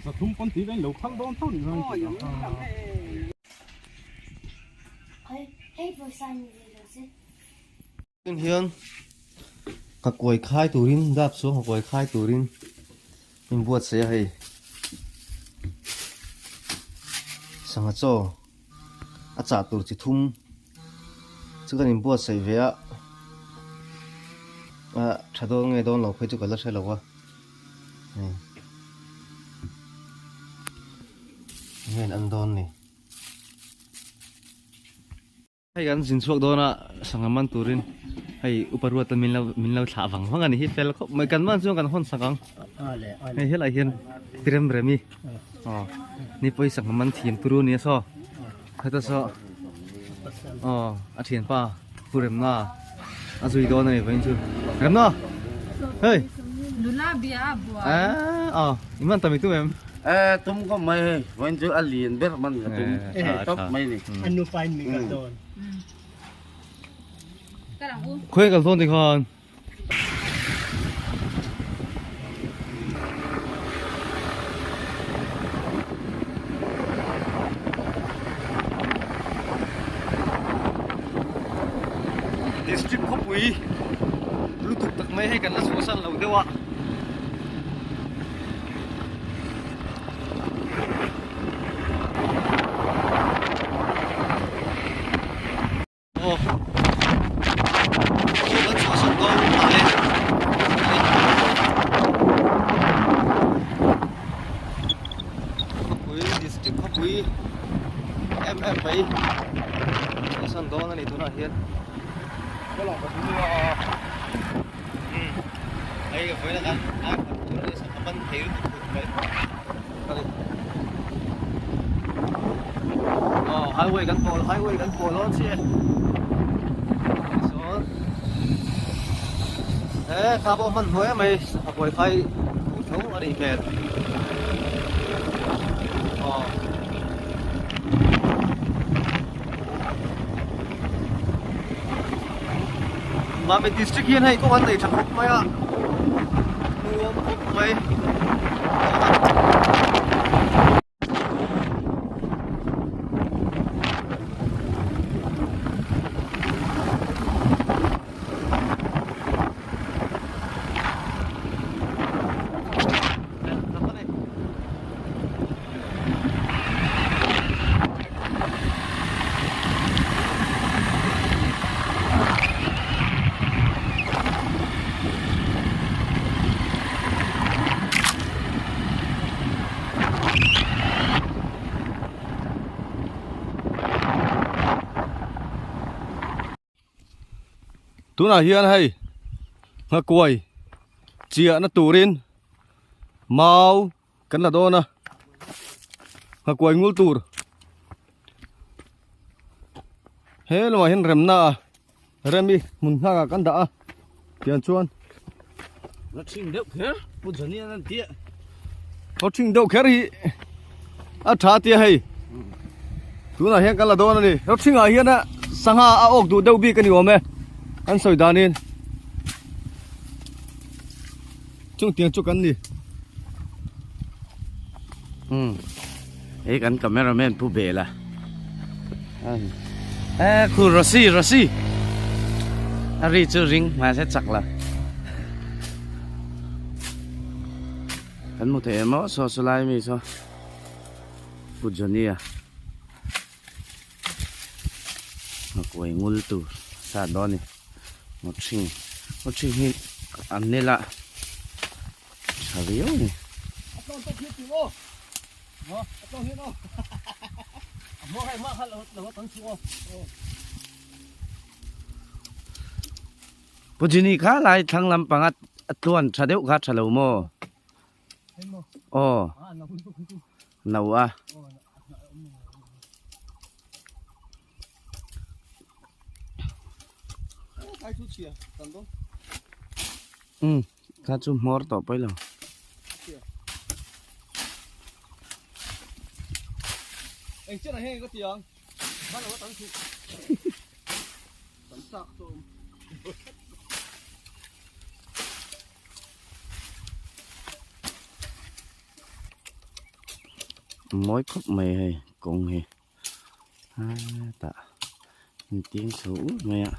300 pawn tih dain lo phal dawn tho ni khan Tun hian ka kuai khai turin dap chuang ka kuai khai turin in buatsaih a hei sangha chaw a chah tur chi thum chu kan in buatsaih ve a ah tha dawn nge dawn lo phei chu ka la hre lo a hei enge an dawn ni. Hei kan zin chhuak dawn a sangha man turin hei upa ruata min lo min lo thlah vang vang a ni hi fel khawp mai kan man chuan kan hawn sak ang hei helai hian tirem remi aw ni pawh hi sangha man thiam turu a ni a saw heta saw aw a thianpa pu remna a zui dawn a ni vawiin chu remna hei aw i man ta mi tum em Eh tum khawp mai hei vawiin chu a lian ber man ka tum tawp mai ni. An nupa in mi kal dawn. Khawi kal dawn tikhan. District khawpui lutuk tak mai hei kan la chhuahsan lo deuh a. Aw kan chhuahsan dawn ta e khawpui district khawpui em em mai chhuahsan dawn a ni tunah hian hei ka vawiin a kan khat tur a ni sangha man thei lutuk tur mai a ni aw highway kan pawl highway kan pawl dawn chiah e sawn he thla pawh hman hnuai mai a buai khai tur tho a nih hmel aw. Mami district hian hei kawng an nei tha khawp mai a nuam khawp mai. Tunah hian hei nghakuai chiahna turin mau Kan la dawn a, nghakuai ngul tur he lamah hian remna a rem i hmun nghak ah kan dah a tiang chuan Nó thing deuh kher pu Johnny an an tia nó thing deuh kher hi a tha tia hei tunah hian kan la dawn a ni nó thing ah hian a sangha a awk duh deuh bik a ni awm e an sawi danin Chung tiang chu kan ni. Um. Hei kan cameraman pu bel a. Eh khu Rossi Rossi. A ri chu ring mahse chak la. Kan mu thei emaw saw saw lai mi saw. Pu Johnny a. Nghakuai ngul tur sa dawn a ni. Ngawthring ngawthring hi an nel a tha viau a ni. Pu Jini kha lai thlang lampang a tluan tha deuh kha tha lo maw? Aw no a. Um kha chu hmawr tawh pawi lo. Mawi khawp mai hei kawng hi hetah inting chho ur mai a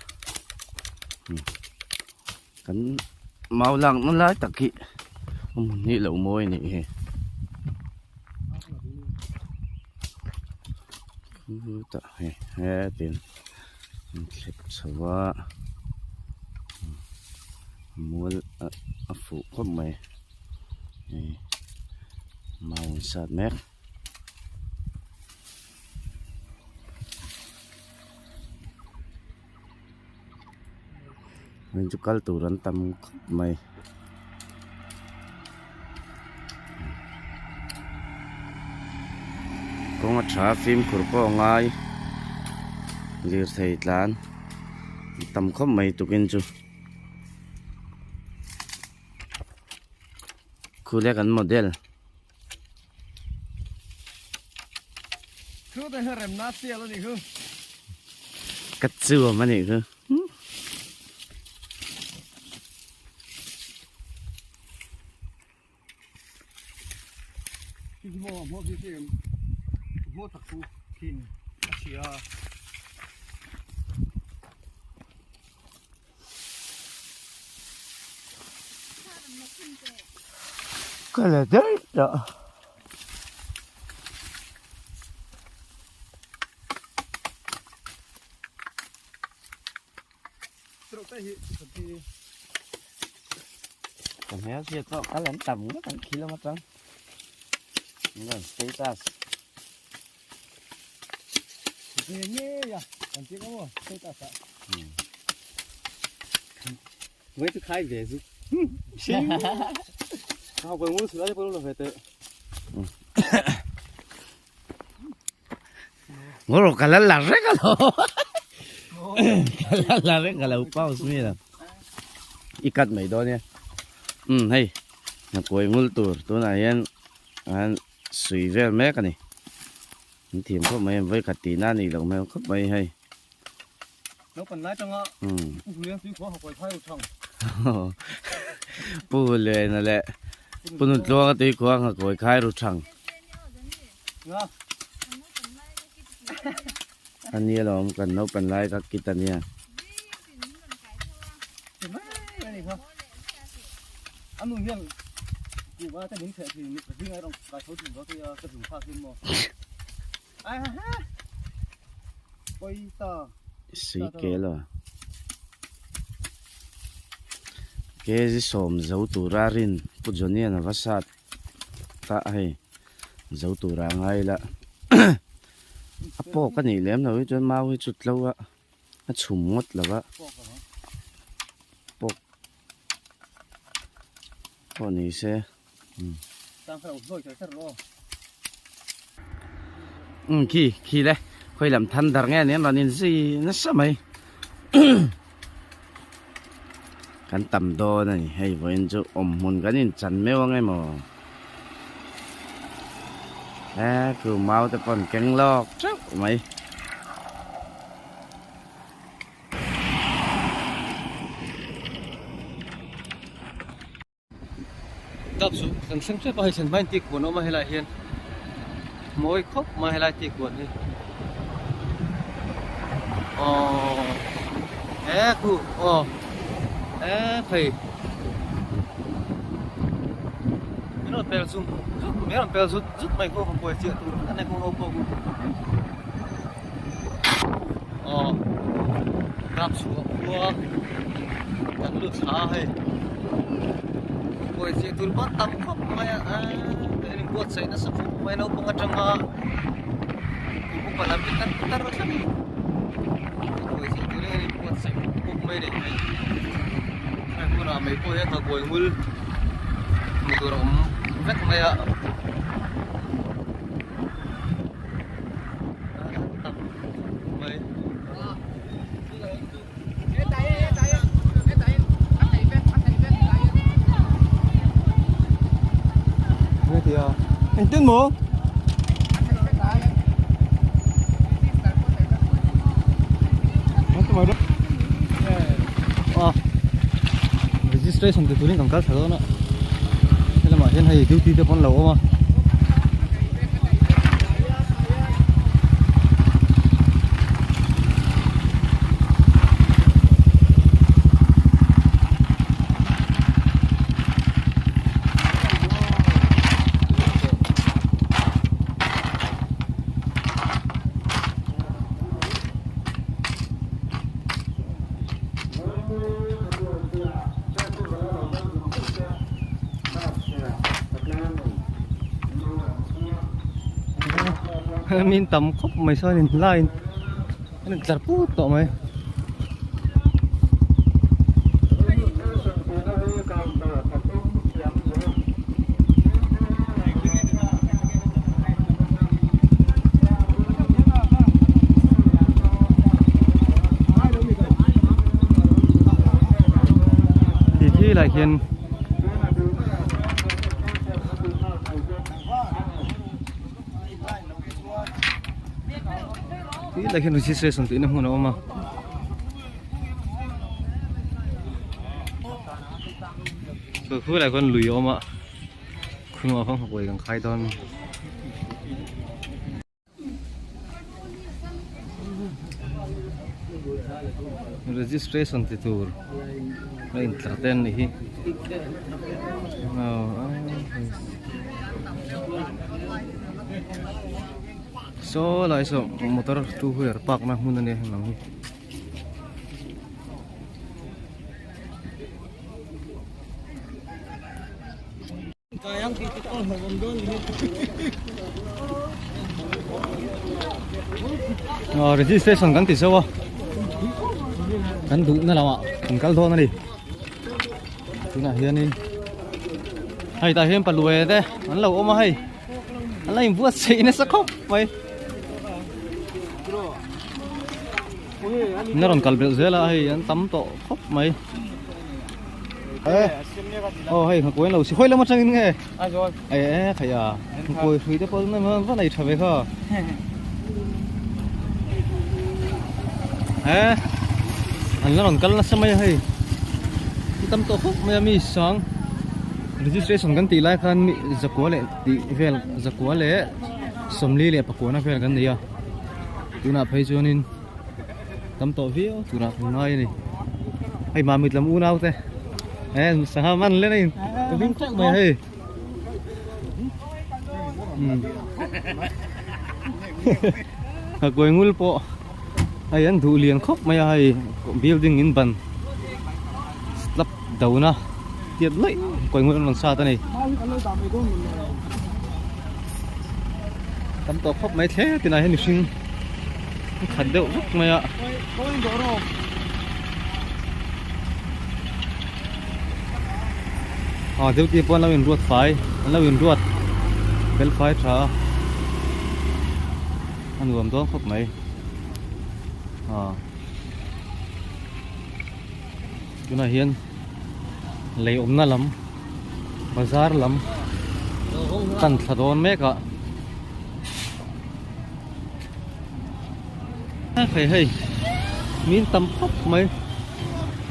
kan mau lak na lai tak hi a hmun hi lo mawi a nih hi chutah hei hetin an thlep chho a mual a fuh khawp mai. Hei mau an sat mek. Hei chu kal tur an tam khawp mai. Kawng a tha fimkhur pawh a ngai lirthei tlan a tam khawp mai tukin chu. Khule kan model. Thu te hi remna sial a nih khu. Ka chuam a nih khu. Ka la daih tawh. Ka hmel hriat pawh kal an tam ngawt ang khi lam atang. England status. Ngawr ka la la reng a lo. Ka la la reng ka lo pause mi lo. I cut mai dawn e. Um hei hnakuai ngul tur tunah hian an sui vel mek a ni. An thiam khawp mai vawi khat tihna a nih loh hmel khawp mai hei. Pu Huliana leh Pu Nuntluanga tuikhuah ngakawi khai ru thang. A nia lawm kan naupan lai ka kit a nia. Sui ke lo. Kg 10 zo tura rin Pu Johnny-a'n a va sat ta hei zo tura ngai la a pawk a nih lem lo hi chuan mau hi chu tlo a a chhum ngawt lo va pawk pawh ni se umm khi khi le khawi lam than dar nge nen rawn in zui nasa mai kan tam dawn a ni hei vawiin chu awm hmun kan in chan meuh ang emaw he chu mau te pawh an keng lawk teuh mai. Tap chu kan thleng tep a hei thlen hmain tih kuan a awm a helaiah hian mawi khawp mai helai tih kuan hi aww he khu aw he phei min rawn pel zung zut min rawn pel zut zut mai khu buai chiah tur a nei kawng ho pawh khu aw tap chhuah khua kan lut thla a hei buai chiah tur pawh tam khawp mai a eee in buatsaih nasa khawp mai naupang atanga kum upa lam te tar tar thleng in buai chiah turin an inbuatsaih khawp khawp mai a ni hei hei hmunah mai pawh hian nghakuai ngul hmuh tur a awm vek mai a. Engtin maw? Registration ti turin kan kal thla dawn a helamah hian hei duty te pawh an lo awm a. Min tam khawp mai sawn in line an in tlar put tawh mai. Ti khi lai hian Ti lai hian registration tihna hmun a awm a. Khu lai khuan lui a awm a khunah khuan hakuai kan khai dawn. Registration ti tur a intlar te an nih hi saw lai saw motor two wheeler park na hmun a nia heng lam hi. Aw registration kan ti zo a kan duhna lamah kan kal dawn a ni tunah hianin hei tah hian paluai te an lo awm a hei an la inbuatsaih nasa khawp mai an rawn kal belh zel a hei an tam tawh khawp mai. Aw hei nghakuai an lo si hawi lam atangin nge e khai a nghakuai hrui te pawh va nei tha ve kha e an la rawn kal nasa mai a hei tam tawh khawp mai a mi sang registration kan tih lai khan mi zakua leh tih vel zakua leh sawmli leh pakuana vel kan nei a tunah phei chuanin tam tawh viau turah kan ngai a ni hei mamit lam unau te eh sangha man len a in ka hlim khawp mai hei a kawi ngul pawh hei an duh lian khawp mai a hei building in ban slab dona tiat laih kawi ngul an rawn sat a ni tam tawh khawp mai thle tinah hian mihring a khat deuh vek mai a ah duty pawh an lo inruat fai an lo inruat fel fai tha a a nuam dawn khawp mai ah tunah hian lei awmna lam bazar lam tan thla dawn mek a hei hei min tam khawp mai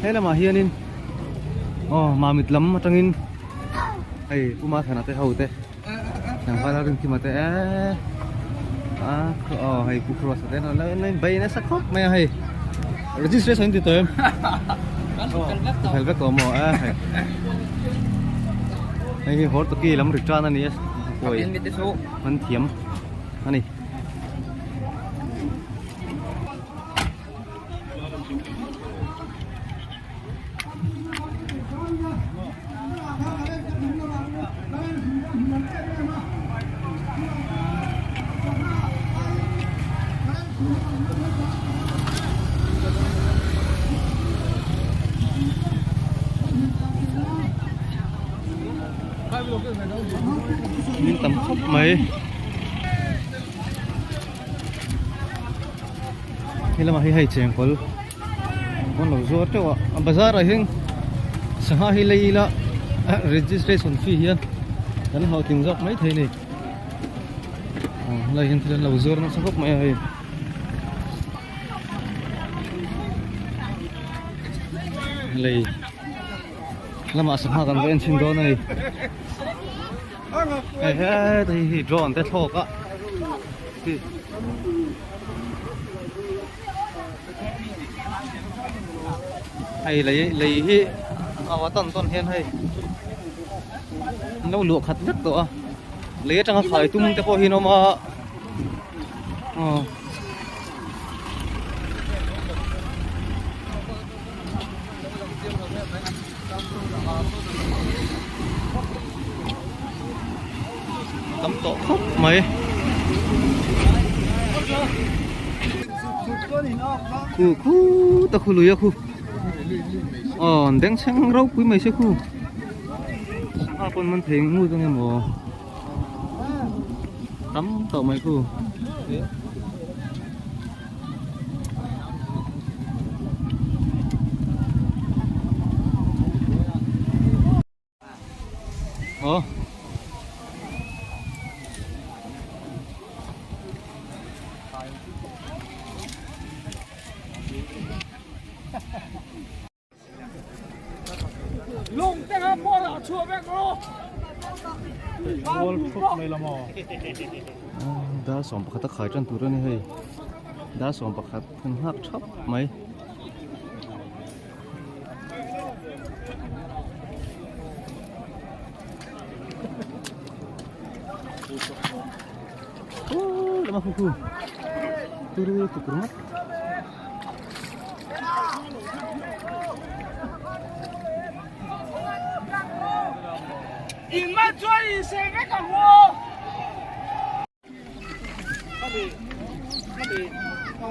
he lamah hianin aw mamit lam atangin hei puma thana te ho te tlangval a rin kima te eee a aw hei pu cross te an lo in bei nasa khawp mai a hei registration in ti tawh em fel vek tawh maw a hei hei hi hortoki lam return a ni a kawi an thiam a ni. Min tam khawp mai. He lamah hi hei chengkawl pawn lo zuar teuh a a bazar ah hian sangha hi lei ila registration fee hian kan hlawhtling zawk mai thei a ni aw helai hian thil an lo zuar nasa khawp mai a hei. Lei lamah sangha kan va en chhin dawn a ni. Hei hei hi drone te thlawk a hei lei lei hi aw a tawn tawn hian hei an lo luah khat vek tawh a lei atanga khai tum te pawh hi an awm a aw. Tam tawh khawp mai. Khu khu ta khu lui a khu. Aw an beng chheng ropui mai se khu. Sangha pawn man thei ngut ange maw. Tam tawh mai khu. Aw. Dar 11 a khai tan tur a ni hei dar 11 kan nghak thap mai. Lama khu khu turu tukur mat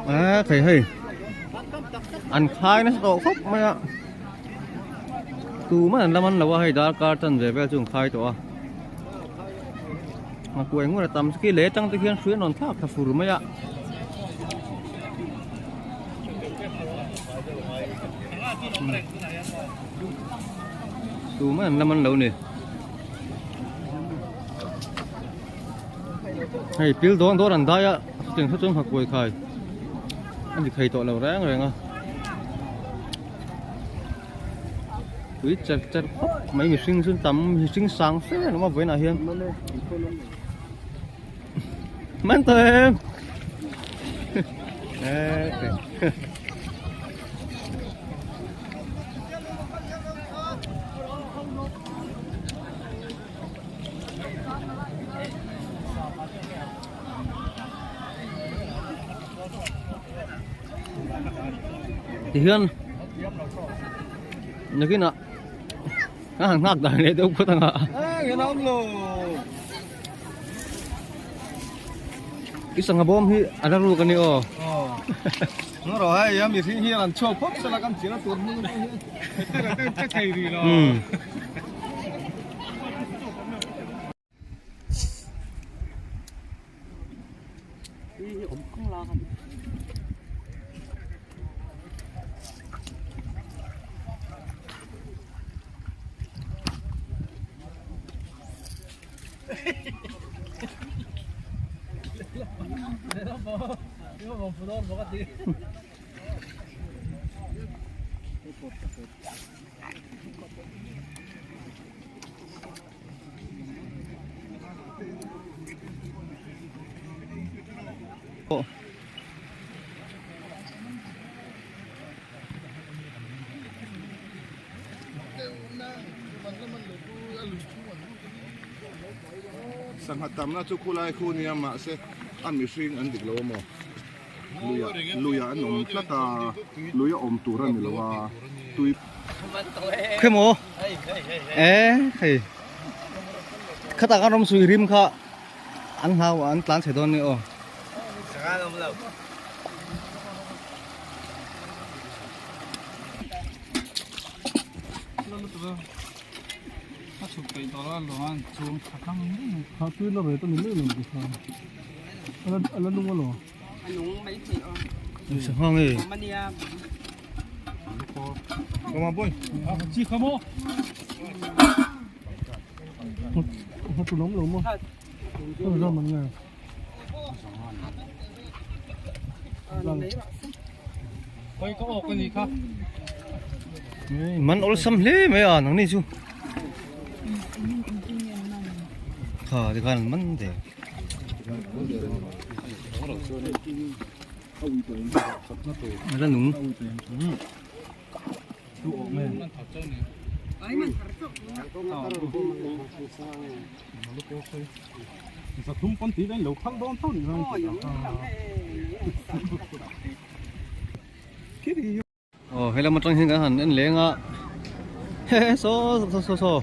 À, thầy hei an khai nasa tawh khawp mai a tu man an la man lo a hei darkar chan ve vel chu an khai tawh a a kuai ngur a tam khi leh atang te khian hrui an rawn thlak thla fur mai a. Tu man an la man lo ni. Hei pil dawn dawn an dai a chutiang kha chuan nghakuai khai a ni thei tawh lo reng reng a tui cher cher khawp mai mihring chu tam mihring sang fe an awm a vawiinah hian man tawh em Tihian nakinah a han nghak dan leh deuh phawt anga. I sangha bawm hi a la ruk a ni aw. Nga rawh hei a mihring hian an chhuak phawt sela kan china tur hmun hi thei rih lo. Sangha tamna chu khulai khu nia mahse a mihring an dik lo a maw luia luia an awm tlat a luia awm tur a ni lo a tui Khe maw e hei khatah khan rawng sui rim kha an hlau an tlan chhe dawn ni aw. Man awlsam hle mai a nangni chu kha tikhan an man der a la nung. Aw he lam atang hian kan han en leng a he saw saw saw saw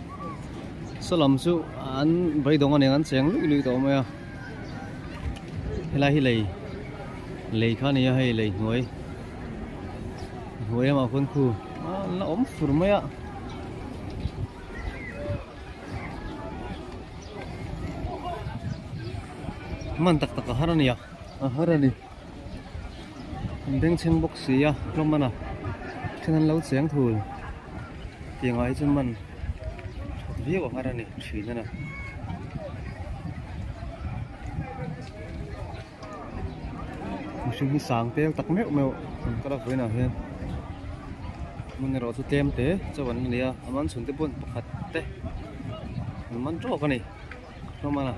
saw lam chu an beidawng aniang an cheng luih luih tawh mai a helai hi lei lei kha a ni a hei lei hnuai hnuai lamah khuan khu an la awm fur mai a. Man tak tak a har a ni a a har a ni an bengchheng bawk si a hlawm man a then an lo cheng thul tiang ah hi chuan man that viau a har a ni thin a na. Mihring hi sang tel tak meuh meuh an kal a vawiinah hian hmun erawh chu tlem te chauh an ni a a man chhun te pawh pakhat te an man tawk a ni hlawm a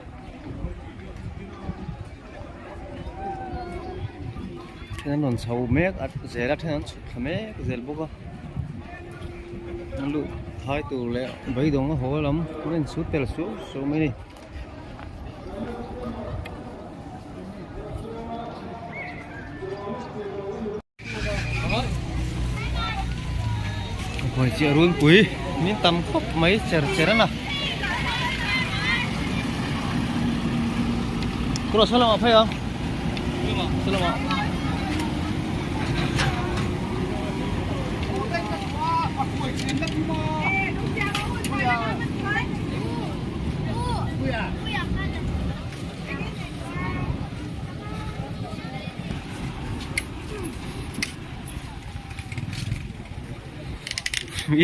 then an rawn chho mek a zel a then an chhuk thla mek zel bawk a an luh phai tur leh beidawng a haw lam an insut tel suau suau mai a ni. Khawi chiah runpui min tam khawp mai cher cher a na Kura saw lamah phei ang saw lamah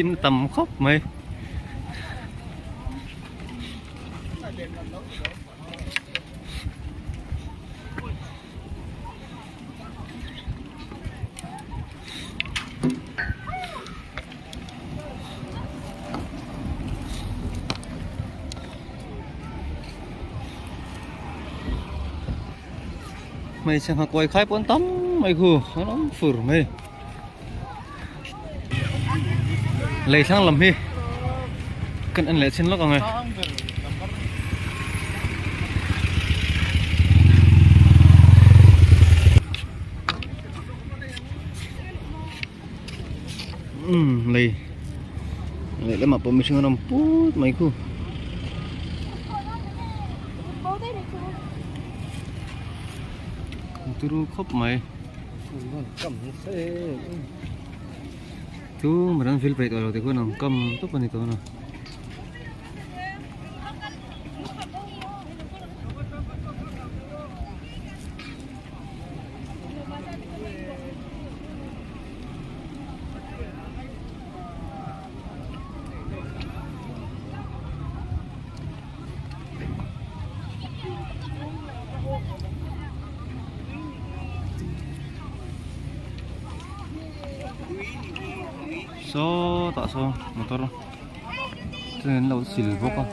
In tam khawp mai. Hmeichhe nghakawi khai pawh an tam mai khu an awm fur mai lei thlang lam hi kan en leh chin lawk ang e. Umm lei lei lamah pawh mihring an awm put mai khu. Turu khawp mai. Chu ran vil peih tawh lo te khuan an kam tawp a ni tawh a. Sawtah sawn motor chuan an lo sil bawk a.